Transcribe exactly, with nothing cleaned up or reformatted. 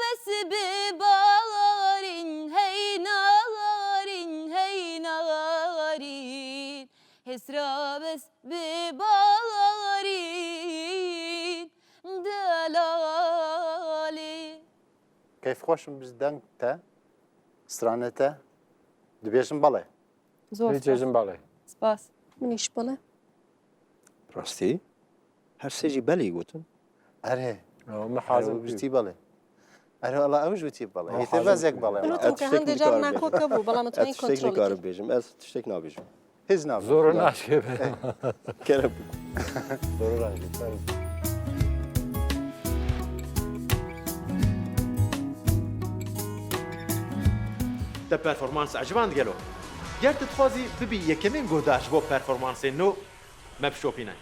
Bes bi barîn, hey narîn, hey narîn. Hesra bes bi barîn, delalî. Keyfxweş im bi deng te, stranê te. Dibêjim belê. Zor Dibêjim belê. Spas. Min îş belê. Rastî? Her sê jî belê gotin. Erê. Ew min Erê, hazir û bî. Bijtî belê. Erê, wala ew jî witî belê. Ew Hê te hazir vez yek bî. belê. Min Ez gotim ke tiştek hende car nikarim nakok bêjim. hebû, bela min Ez tiştek tunên kontrol nikarim dikir. bêjim. Ez tiştek nabêjim. Hiç nabêjim. Zor naşkê be. Kerem. Zor naşkê. Te performans eciband gelo. Ger tu dixwazî bibî yekemîn guhdar ji bo performansên nû, me bişopîne.